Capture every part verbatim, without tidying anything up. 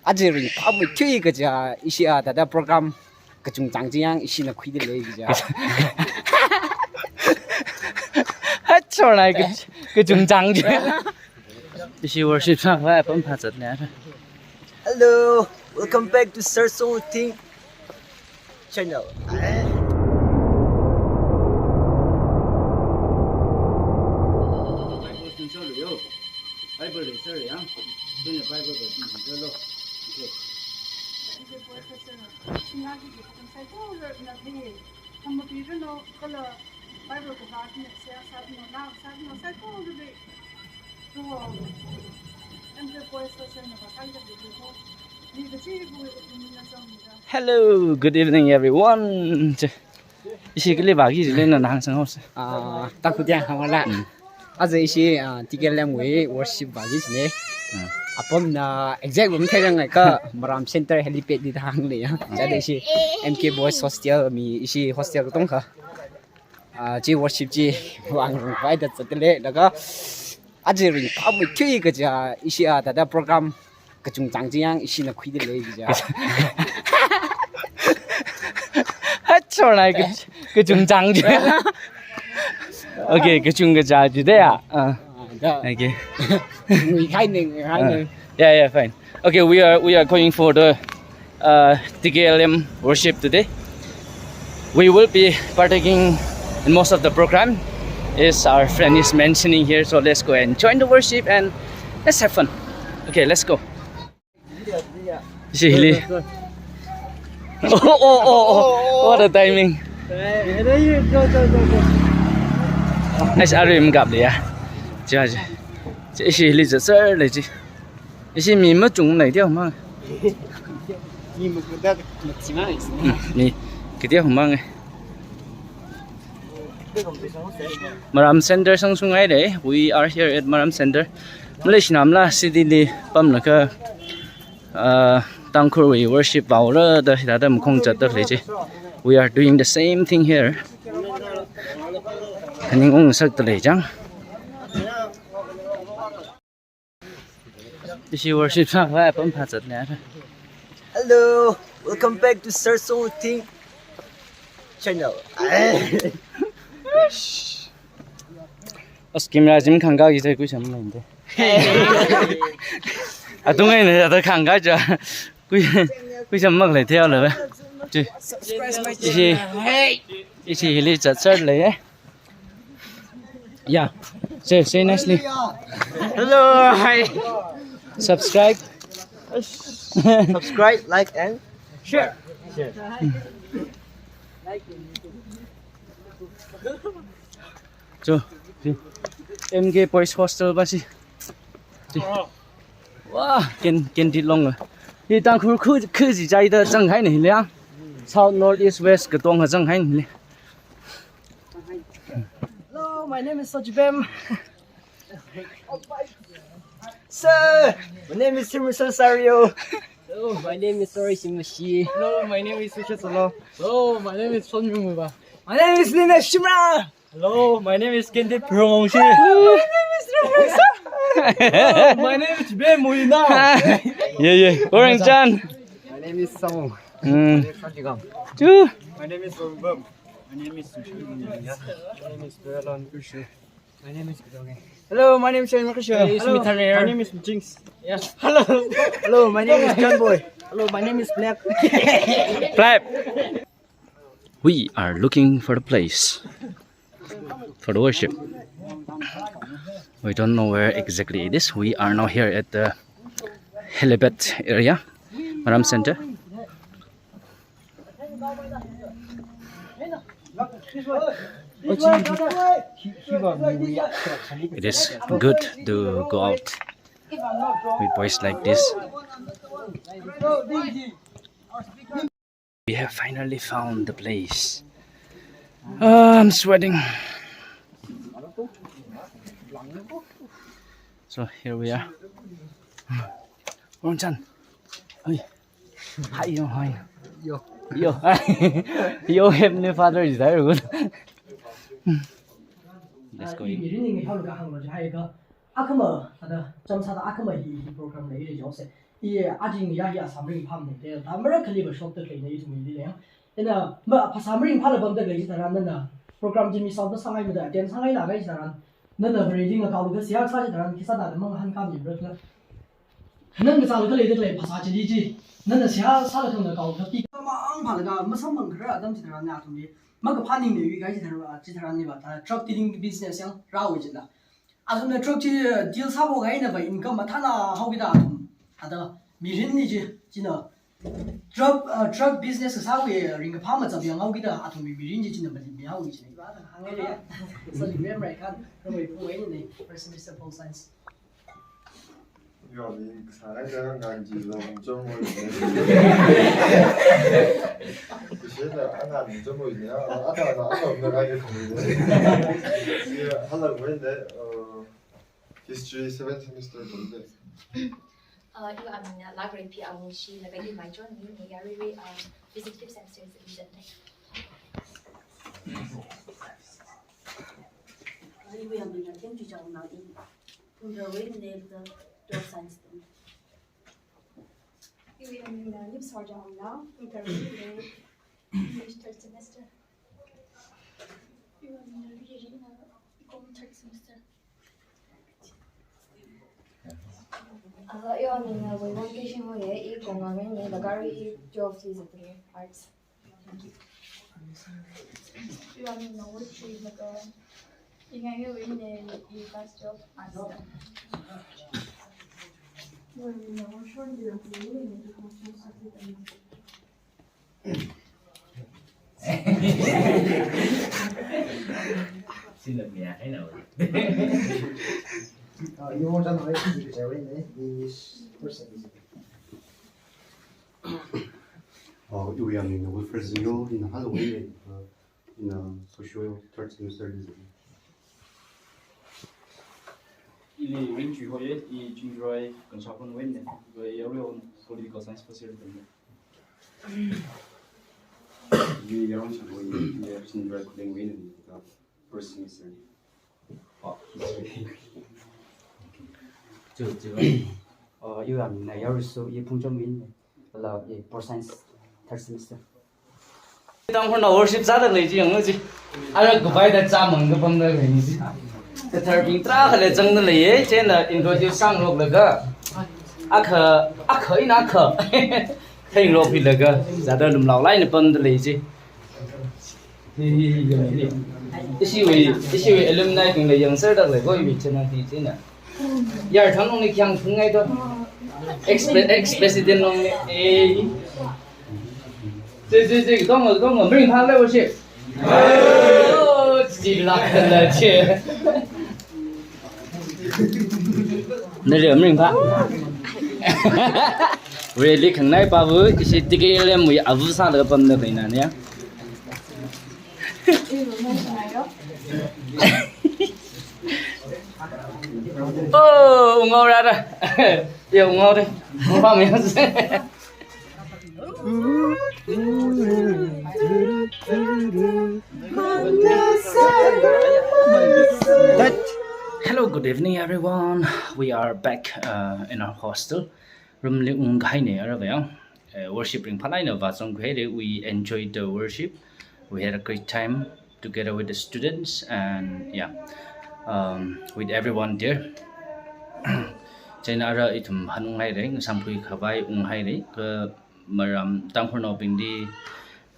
Aja ringphāmeithui kaja ishi a thāda program kachungchang chi yang ishina khuida lei kaja. Hachornai kach-, kachungchang chi. Ishi worship sākhavai apam phāzatna. Hello, welcome back to Sir Song Ting channel. Bible sing solo yo. Bible le solo yang. Tuna Bible verse sing solo. Okay. Hello, good evening, everyone. Ishi kali vāki jilei na nang sang house. Ah, Tangkhul tiang hāngla. Hmm. Aja ishi, ah, T K L M wui worship vāki jine. Hmm. Apamna exact room theirangai ka Maram Center helipad li thang le ya. Hmm. Chieina ishi M K Boys Hostel mi ishi hostel katongkha. Ah, chi worship chi vāngarumkhavai da zatda lei. Laga aja ringphāmeithui kaja ishi a thāda program kachungchang chi yang ishina khuida lei kaja. Hachornai kach-, kachungchang chi. Okay, kachung kaja chi da ya. Ah. Ah, da. Okay. Ngui khai ning, khai ning. Yeah, yeah, fine. Okay, we are, we are going for the, uh, T K L M worship today. We will be partaking in most of the program, as our friend is mentioning here. So let's go and join the worship and let's have fun. Okay, let's go. Ishi hili. Oh, oh, oh, oh. What a timing. Ash arim gap le ya. Ja, ja. Ishi hili zaser le ji. Ishi mi machung lei teo mang. Mi machung da machima. Hmm, mi kiteo mang. Maram Center sangsungai lei. We are here at Maram Center. Malaysia namla city li pamlaga, uh, Tangkhul wui worship vāra da hithāda makhong zatda lei ji. We are doing the same thing here. Haning ung sakda lei jang. Ishi worship sākhavai apam phāzatna. Hello, welcome back to Sir Song Ting channel. As camera jim khangka ki sai kuisam lei de. Atung ai ne da khangka ja. Kui, kuisam mak lei theo le. Chi. Subscribe my channel. Hey. Ishi hili zaser lei, eh. Yeah. Say, say nicely. Hello, hi. Subscribe. Subscribe, like, and share. Share. So, M K Boys Hostel ba si. Wow, can, can dit long. Hi Tangkhul khu, khu ji jai da zanghaina hi liang. South, north, east, west, katong ha zanghaina hi. Hello, my name is Sojibem. Sir, my name is Simuson Sario. Hello, my name is Sori Shimashi. Hello, my name is Susha Solo. Hello, my name is Son Yumuba. My name is Lina Shimra. Hello, my name is Kendit Prongshi. Hello, my name is Chibe Muina. Yeah, yeah. Orang Chan. My name is Samung. Hmm. My name is Sanjigam. Chu. My name is Rubum. My name is Sushi. My name is Berlon Kushu. My name is Kudonge. Hello, my name is Shane Makasha. Hey, it's me, Hello, Tanner. My name is Jinx. Yeah. Hello. Hello, my name is John Boy. Hello, my name is Black. Flap. We are looking for the place for the worship. We don't know where exactly it is. We are now here at the helipad area, Maram Center. It is good to go out with boys like this. We have finally found the place. Ah, I'm sweating. So here we are. Wrong turn. Hey. Hi, yo, hi. Yo. Yo. Yo, Heavenly Father is there. Let's go in. Akhama, ada, cham sāda akhama hi, hi program lei, hi jose. I aja ya ya samring pham ne, te ta mara khali ba shop ta khalei ne ithum ili leng. Ina ma phasā maringphāla pamda khalei chitharan nana program chi miss out sāngai mada, attend sāngaila khalei chitharan nana Vareli ngakaolaga seihā sā chitharan khisāda da mangahānkāmibra khala. Nana ngachālaga leida khalei phasā chili chi nana seihā sālaga ngakaolaga pi. Mang phālaga masamphang khara atam chitharan na athumli makaphā ning leiwui khalei chitharan, chitharan niva ta drug dealing business yang rāhaowa chila. Athumna drug chi deal sāphokhai eina va income mathāna haokida athum. Ada mirinli chi, china drug, uh, drug business sāwui ringkaphā machap yang haokida athumwui mirin chi china mali mihaowa china. Iva ta hāngngaile ya. Sali mem rai khan, ramai pu eina nei, first semester pol science. Yo, mi kasāngai da ngan chi lo, chom mo. Kashila, angan chom mo ne, ata na, ata na ngai khamne. Ya, hala mo ne, uh, History seventh semester pamde. Uh, iwui amina Lagrepi Awungshi, laga iwui maichonmi ne, yaruirui, uh, physics fifth semester division ne. Uh, iwui amina Themchichao Nang, i Phungtharwui ne, laga twelve science tam. Iwui amina Yipsor Chao Nang, Phungtharwui ne, English third semester. Iwui amina Ririna, Econ third semester. Uh, iwui amina Weiwon Keishing hoye, i Konga ne, laga arui twelve semester arts. Iwui amina Wutri, laga ingai ne, i class twelve arts. Iwui amina Wushon, laga ingai ne, i class twelve subject. Sila miya hai na wala. Ah, you want to know if you can win, eh? This person is. Oh, you are in the first zero in Halloween, uh, in a social third semester. Ili Rinchu hoye, i Chingroi Kanshapon win ne, i yaruiwui political science first year tam ne. Iwui yaron chang hoye, i Chingroi Khuleng win ne, first semester. Oh, history. Chu, chu. Oh, iwui amina Yaruiso, i Phungchom win ne. Ala, eh, pol science third semester. Tangkhulnao worship sāda lei chi yanglu chi. Ara kubai da cha mang kapamda lei ni chi. Katharbing tarākha le zangda leiye, chieina introduce sāngaroklaga. Akha, akha eina akha. Theingarokpilaga, zada lumlaolāk eina pamda lei chi. Ishiwui, ishiwui alumni bingla yangserda lei, koi mi china ti china. Yar Thangnungli khyang thungngai to. Ex-pre-, ex-president nungli. Eh. Che, che, che, dong, dong, bring hang le worship. Oh, chi lak la che. Nali aming pa. Really khangnai pa bu, ishi tiki lem wi avu sālaga pamda kaina ne. Oh, ungau rara. Ya, ungau de. Ungau pa mi. Hello, good evening, everyone. We are back, uh, in our hostel. Room li unghaine ara vayang. Uh, worship ringphālāk eina vāzangkhui haire. We enjoyed the worship. We had a great time together with the students and, yeah, um, with everyone there. Chieina ara ithum hanung haire, ngasamphui khavai ung haire, kha maram Tangkhulnaobingli,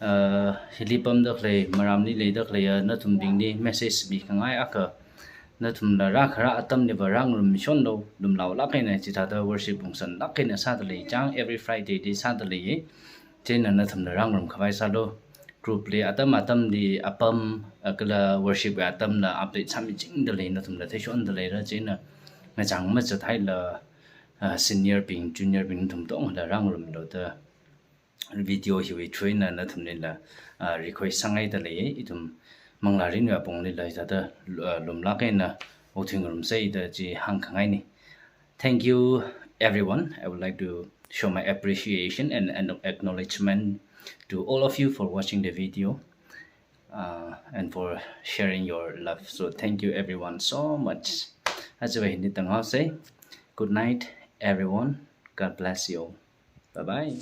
uh, hili pamda khalei, maramli leida khalei, uh, nathumbingli message mikhangai akha, nathumla rākhara atamli va rāngarum shonlo, lumlaolāk eina chithāda worship ungsanlāk eina sāda lei chang, every Friday li sāda leiye. Chieina nathumla rāngarum khavai sālo. Group li atam atamli apam, ah, kala worship wui atamla update sāmichingda lei, nathumla theishonda leira, chieina ngachang mazathaila, ah, senior bing, junior bing nathum tongla rāngarumlo da video hiwui through eina nathumlila, ah, request sāngaida leiye, ithum manglā rinwui apongli la hithāda, ah, lumlāk eina okthui ngarumsei da chi hāngkhangaine. Thank you, everyone. I would like to show my appreciation and, and acknowledgement to all of you for watching the video, uh, and for sharing your love. So thank you, everyone, so much. Aja va hili tanghaosei. Good night, everyone. God bless you all. Bye bye.